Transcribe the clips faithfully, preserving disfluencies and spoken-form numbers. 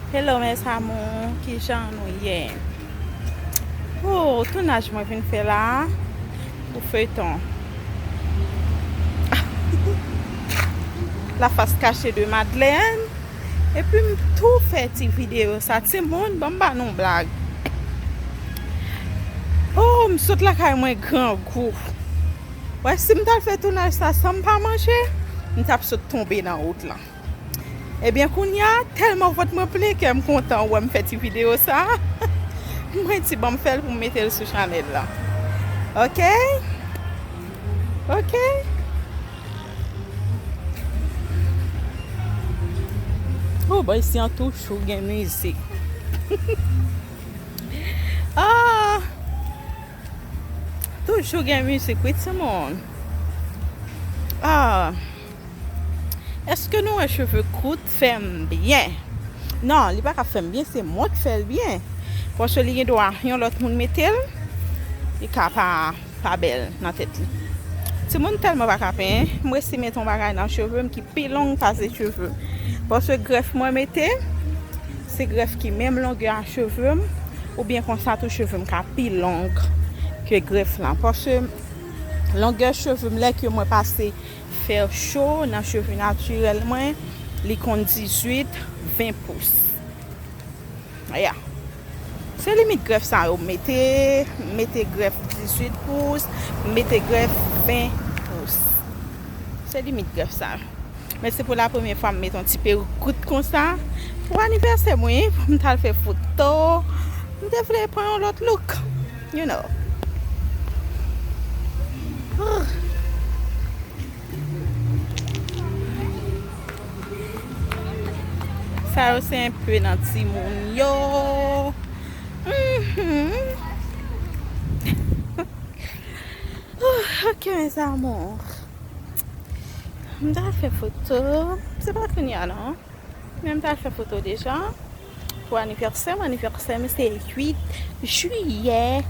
Hello mes amours, kijan nou ye? Oh, tounaj mwen vin fè la pou feyton La face cachée de Madeleine. Epi m tou fè ti videyo sa, timoun, ban m ba nou blag. Oh, m sot lakay mwen grangou. Wè, si m t al fè tounaj sa san m pa manje, m t ap sot tonbe nan wout lan. Ebyen, kounye a, tèlman vant mwen plen, kè m kontan wè m fè ti videyo sa. Mwen di, ban m fè l pou m mete l sou chanèl la. Oke? Oke? Oh, bò isi an toujou gen mizik. Ah! Toujou gen mizik, wi, timoun. Ah! Èske nou wè cheve kout fè m byen? Non, li pa ka fè m byen, se mwen k fè l byen. Paske li gen dwa yon lòt moun mete l, li ka pa, pa bèl nan tèt li. Timoun tèlman pa ka penyen, m resi mete yon bagay nan cheve m ki pi long pase cheve m. Paske grèf mwen mete, se grèf ki menm longè a cheve m, oubyen konsa tou cheve m ka pi long ke grèf lan. Paske longè cheve m, lè ke mwen pase fè cho nan cheve natirèl mwen, li konn dizuit, ven pous. Yeah. Se limit grèf sa yo m mete, m mete grèf dizuit pous, m mete grèf ven pous. Se limit grèf sa yo. Men se pou la premyè fwa m mete yon ti perik kout konsa. Pou anivèsè mwen, pou m t al fè foto. M te vle pran yon lòt look, you know. Sa yo se enpe nan timoun yo. Mhm. Ok, mes amours. M ta fè foto. Se pa kounye a, non. Men m ta fè foto deja. Pou anivèsè m, anivèsè m se uit jiyè.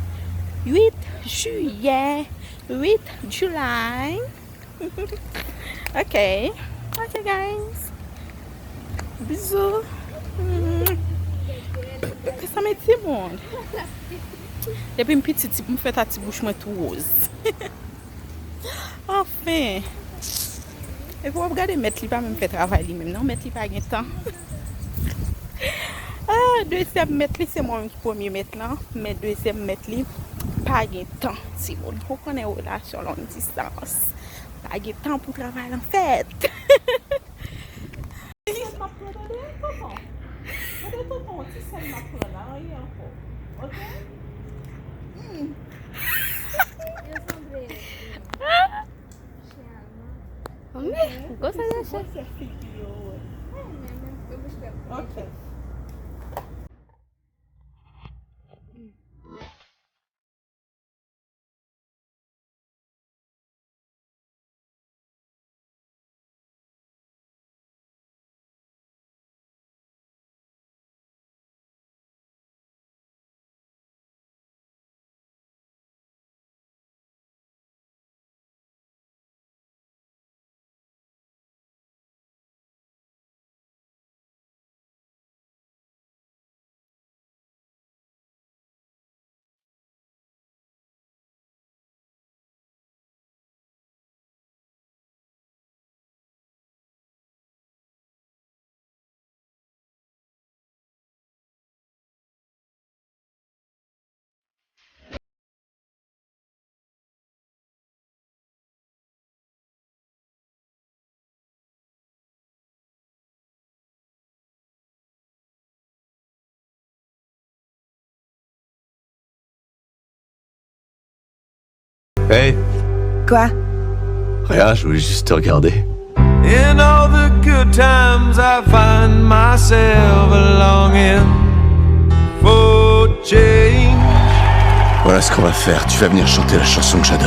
Uit jiyè. Uit July. Ok. Ok, guys. Bizou. Mm. Sa mete moun. Depi m piti, ti, m fè ta ti bouch mwen tou woz. Anfen. Epi w ap gade mèt li pa menm fè travay li menm, non, mèt li pa gen tan. Ah, dezyèm mèt li, se mwen menm ki premye mèt lan, men dezyèm mèt li pa gen tan, timoun. Ou konnen relasyon long distans. Pa gen tan pou travay lan fèt. M ap pran, tande, tonton. Tande, tonton, ti sèl m ap pran la, anyen ankò. Ok? Hmm. Yo sanble, eh, chen alman. Mami, gwo sa nan chen. Gwo figi yo, wi. Hmm, men, men, men, men, ok. Hey. Quoi? Rien, je voulais juste te regarder. In all the good times, I find myself longing for change. Voilà ce qu'on va faire. Tu vas venir chanter la chanson que j'adore.